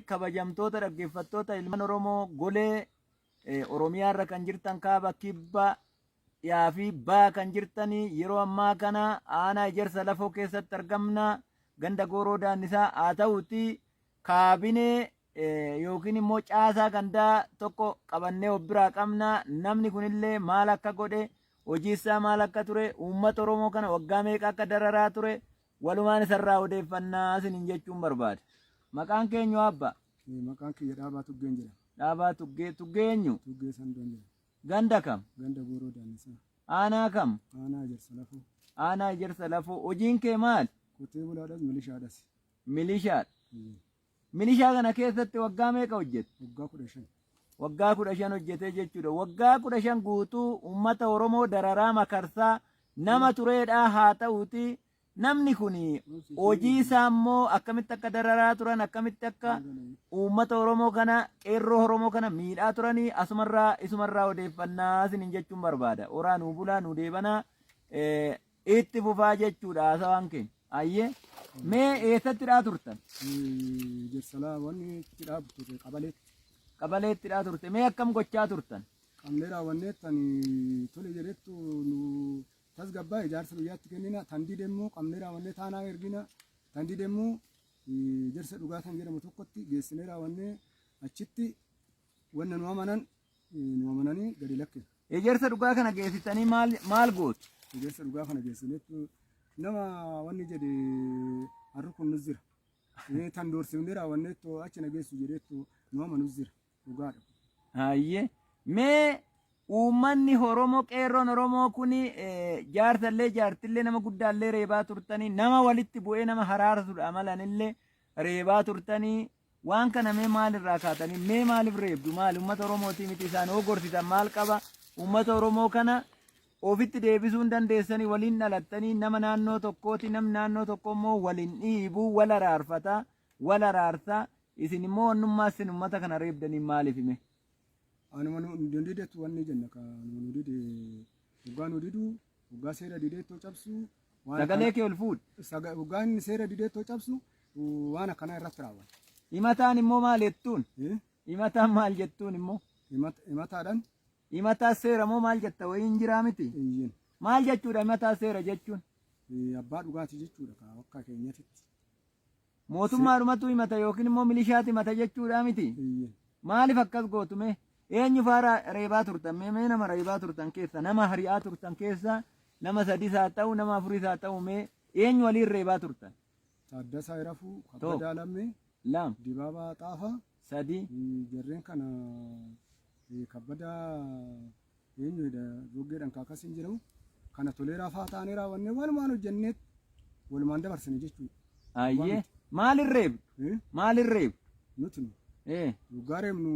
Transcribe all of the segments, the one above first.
Kabajamtoota dhaggeeffattoota ilmaan Oromoo golee Oromiyaa irra kan jirtan, kaaba, kibba, dhiyaa fi baha kan jirtanii, yeroo ammaa kana aanaa Ejersa Lafoo keessatti argamna, ganda Gooroo Daannisaa. Haa ta'uuti kaabinee yookiin immoo caasaa gandaa tokko qabannee of biraa qabna. Namni kunillee maal akka godhe, hojii isaa maal akka ture, uummata Oromoo kana waggaa meeqa akka dararaa ture walumaan isarraa odeeffannaa isiniin jechuun barbaada. Maqaan keenyu, abba? Maqaan kiyya Dhaabaa Tuggeen jedhama. Dhaabaa Tuggee. Tuggee eenyu? Tuggee Sandoon jedhama. Ganda kam? Ganda Gooroo Daannisaa. Aanaa kam? Aanaa Ejersa Lafoo. Aanaa Ejersa Lafoo. Hojiin kee maal? Qotee bulaadhas, milishaadhas. Milishaadha. Milishaa kana keessatti waggaa meeqa hojjette? Waggaa 15. Waggaa 15 hojjetee jechuudha. Waggaa 15 guutuu uummata Oromoo dararaa makarsaa nama tureedhaa. Haa ta'uuti namni kun hojii isaa immoo akkamitti akka dararaa turan, akkamitti akka uummata Oromoo kana, qeerroo Oromoo kana miidhaa turanii asumarraa isumarraa odeeffannaa isiniin jechuun barbaada. Horaa nuu bulaa, nuu deebanaa, itti fufaa jechuudha haasawaan keenya. Ayyee, mee eessatti dhaa turtan? Ejersa wanni itti dhaabu turre qabaleetti. Qabaleetti dhaa turte. Mee akkam gochaa turtan? Qabnee raawwannee tan tole jedhettu nu tasgabbaa ijaarsa biyyaatti kennina. Tan dide immoo qabnee raawwannee taanaa ergina. Tan dide immoo Ejersa Dhugaa kan jedhamu tokkotti geessinee raawwannee achitti wanna nu amanan nu amananii gadi lakkifna. Ejersa Dhugaa kana geessitanii maal maal gootu? Ejersa Dhugaa kana geessineettu nama wanni jedhe harri kun nus jira. Tan doorsifnee raawwanneettu achi na geessu jedheettu nu amanus jira. Dhugaadha. Hayyee. Mee uummanni Oromoo, qeerroon Oromoo kun jaarsallee jaartillee nama guddaallee reebaa turtanii, nama walitti bu'ee nama haraarsudha amalanillee reebaa turtanii, waan kana mee maalirraa kaatanii, mee maaliif reebdu? Maali, uummata Oromootii miti isaan hoo gorsitan maal qaba? Uummata Oromoo kana ofitti deebisuu hin dandeessanii? Waliin dhalattanii, nama naannoo tokkooti, namni naannoo tokko immoo waliin dhiibuu, wal araarfata, wal araarsa. Isin immoo wannummaa isin uummata kana reebdaniin maaliif hime? Anuma nu didetu wanni jenna ka anuma nu dide, hoggaa nu didu, hoggaa seera dideettoo cabsu waan Sagalee kee ol fuudhi. Hoggaa inni seera dideettoo cabsu waan akkanaa irratti raawwata. Himataan immoo maal jettuun? Himataan maal jettuun immoo? Himataadhaan. Himataa seera moo maal jetta wayiin jiraa miti? Iyyin. Maal jechuudha himataa seera jechuun? Abbaa dhugaatii jechuudha ka akka keenyatitti. Mootummaadhumatu himata yookiin immoo milishaati himata jechuudha miti? Iyyin. Maaliif akkas gootu mee? Eenyu faa reebaa turtan mee? Mee nama reebaa turtan keessa, nama hari'aa turtan keessa, nama sadis haa ta'u, nama afuris haa ta'u, mee eenyu waliin reebaa turtan? Taaddasaa Irafuu, Tokko. Kabbadaa Lammee, Lama, Dibaabaa Xaafaa, Sadi, jarreen kana, Kabbadaa eenyudha roggeedhaan kaakas hin jiru. Kana Toleeraa fa'aa taanee raawwannee walumaan hojjennee walumaan dabarsine jechuudha. Ayyee. Maalin reebdu? Maalin reebdu? Nuti nu dhugaa reebnu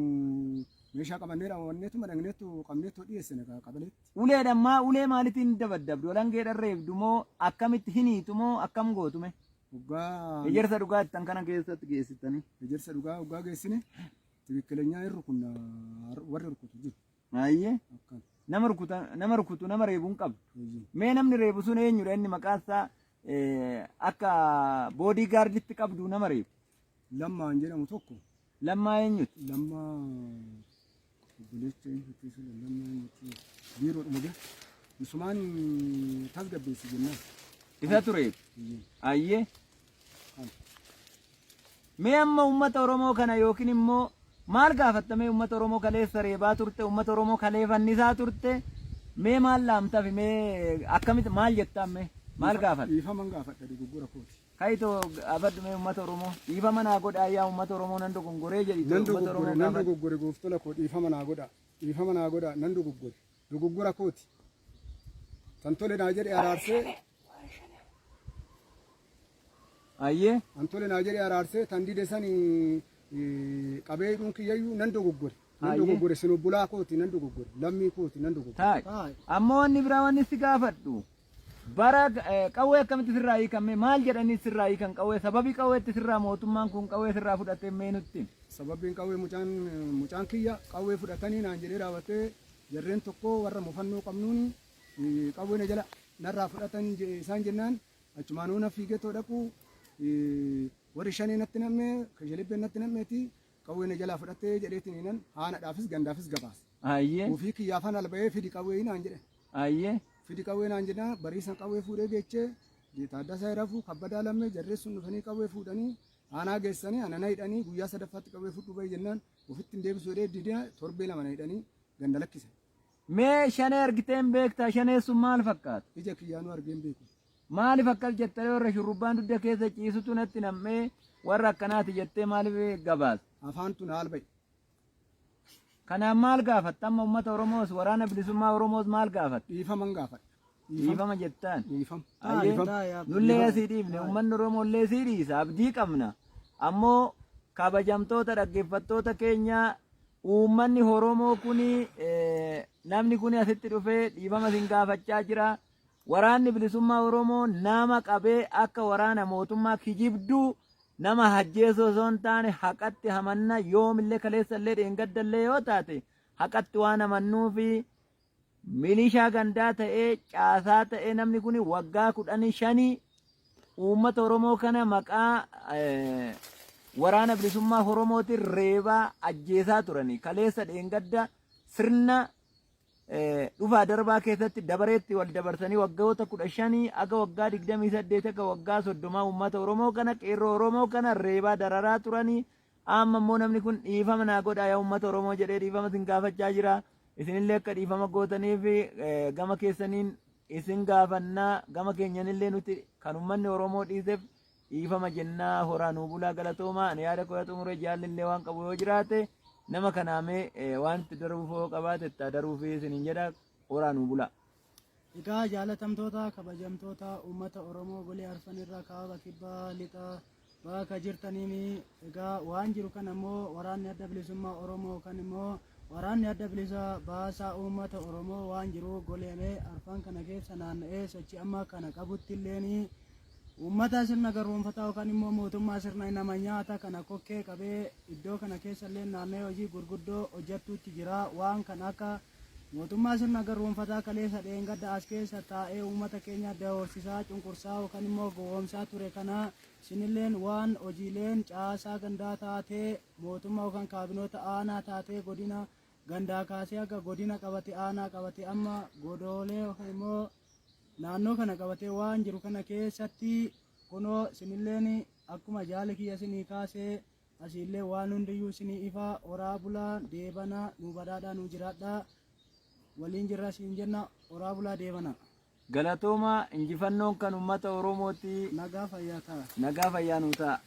meeshaa qabannee raawwanneetuma dhaqneetu qabneetu dhiyeessine qabaleetti. Uleedhaan maa, ulee maalitiin dabaddabdu? Alangeedhaan reebdu moo akkamitti hiniitu moo akkam gootu mee? Dhugaa Ejersa Dhugaa ittan kana keessatti geessitanii. Ejersa Dhugaa dhugaa geessine tikikilenyaa hin rukunna, warri rukutu jiru. Ayyee. Akkan. Nama rukuta, nama rukutu, nama reebu hin qabdu. Eeyyee. Mee namni reebu sun eenyudha, inni maqaan isaa akka boodii gaarditti qabdu nama reebu? Lammaan jedhamu tokko. Lammaa eenyuti? Lammaa obboleecha eenyuti sun, Lammaa eenyuti, biiroodhuma bira. Isumaan tasgabbeessi jennaan. Isatu reebu. Eeyyee. Ayyee. Kana. Mee amma uummata Oromoo kana yookiin immoo maal gaafatta mee? Uummata Oromoo kaleessa reebaa turte, uummata Oromoo kalee fannisaa turte, mee maal laamtafi, mee akkamitti, maal jettaan, mee maal gaafatta? Dhiifaman gaafadha, dogoggora kooti. Kayitoo gaafadhu mee uummata Oromoo. Dhiifama naa godhaa yaa uummata Oromoo, nan dogongoree jedhi. Nan uummata dogoggore, Oromoo nan gaafadhu. dogoggore, gooftola koo dhiifama naa godhaa. Dhiifama naa godhaa, nan dogoggore. Dogoggora kooti. Tan tole naa jedhe araarsee Ayyee. An tole naa jedhe araarsee, tan dide sani qabee hidhuun kiyyayyuu nan dogoggore. Nan dogoggore, sin obbolaa kooti, nan dogoggore. Lammii kooti, nan dogoggore. Taa'i. Ammoo wanni biraa wanni si gaafadhu. Bara qawwee akkamitti sirraa hiikan mee, maal jedhanii sirraa hiikan qawwee, sababii qawweetti sirraa mootummaan kun qawwee sirraa fudhate mee nutti himi. Sababiin qawwee mucaan kiyya qawwee fudhatanii naan jedhee raawwatee jarreen tokko warra mufannoo qabnuun qawwee na jala narraa fudhatan isaan jennaan achumaanuu na fiigetoo dhaqu. Warri shanee natti nammee kashalibbeen natti nammeeti qawwee na jalaa fudhattee jedheetiniinan haanadhaafis gandaafis gabaase. Ofii kiyyaafan alba'ee fidi qawwee naan jedhe. Fidi qawwee naan jedhaa bariisan qawwee fuudhee geechee Taaddasaa Irafuu Kabbadaa Lammee jarreen sun dhufanii qawwee fuudhanii aanaa geessanii ana na hidhanii guyyaa sadaffaatti qawwee fudhu bahi jennaan ofitti hin deebisu jedhee didee torbee 2 na hidhanii ganda lakkisan. Mee shanee argitee hin beektaa? Shaneen sun maal fakkaata? Ija kiyyaanuu argee hin beeku. Maaliif akkas jetta ree warra shurrubbaan dugda keessa ciisutu natti nam'ee warra akkanaati jettee maaliif gabaasta? Afaantu na alba'e. Kanaaf maal gaafatta amma uummata Oromoos waraana bilisummaa Oromoos maal gaafatta? Dhiifaman gaafadha. Dhiifama jettaan. Dhiifama. Ayyee Dhiifama. nullee asii dhiifne uummanni Oromoo illee sii dhiisa abdii qabna. Ammoo kabajamtoota dhaggeeffattoota keenya uummanni Oromoo kuni namni kuni asitti dhufee dhiifama isin gaafachaa jira. Waraanni bilisummaa Oromoo nama qabee akka waraana mootummaa kijibduu nama hajjeesuu osoo hin taane haqatti hamanna yoomillee kaleessallee dheengaddallee yoo taate haqatti waan amannuufi milishaa gandaa ta'ee caasaa ta'ee namni kun waggaa 15 uummata Oromoo kana maqaa waraana bilisummaa Oromootiin reebaa ajjeesaa turani. Kaleessa dheengadda sirna dhufaa darbaa keessatti dabareetti wal dabarsanii waggoota 15 aga waggaa 28 aga waggaa 30 uummata Oromoo kana qeerroo Oromoo kana reebaa dararaa turanii amma immoo namni kun dhiifama naa godhaa yaa uummata Oromoo jedhee dhiifama isin gaafachaa jira. Isinillee akka dhiifama gootaniif gama keessaniin isin gaafannaa gama keenyanillee nuti kan uummanni Oromoo dhiiseef dhiifama jennaa horaa nuu bulaa galatoomaa ani yaada koo xumure jaallillee waan qabu yoo jiraate nama kanaamee waan itti daruuf yoo qabaate itti daruufi isinin jedha horaa nuu bulaa. Egaa jaalatamtoota kabajamtoota uummata Oromoo golee arfan irraa kaaba kibbaa lixa bakka jirtaniin egaa waan jiru kan ammoo waraanni adda bilisummaa Oromoo kan immoo waraanni adda bilisa baasaa uummata Oromoo waan jiru goleelee arfan kana keessa naanna'ee sochii amma kana qabutti illeen uummata sirna garboomfataa yookaan immoo mootummaa sirna nama nyaata kana kokkee qabee iddoo kana keessa illee naanna'ee hojii gurguddoo hojjettuutti jira waan kan akka mootummaa sirna garboomfataa kaleessa dheengadda as keessa taa'ee uummata keenya dahorsisaa cunqursaa yookaan immoo gowwoomsaa ture kana isinilleen waan hojiileen caasaa gandaa taatee mootummaa yookaan kaabinoota aanaa taatee godina gandaa kaasee akka godina qabate aanaa qabate amma godoolee yookaan immoo naannoo kana qabatee waan jiru kana keessatti kunoo isinilleen akkuma jaali kiyya isinii kaasee asiillee waan hundiyyuu isinii ifa horaa bulaa deebana nu badhaadhaa nu jiraadhaa waliin jirra siin jenna horaa bulaa deebana. Galatooma injifannoon kan uummata Oromooti. Nagaa fayyaa ta'a. Nagaa fayyaa nuu ta'a.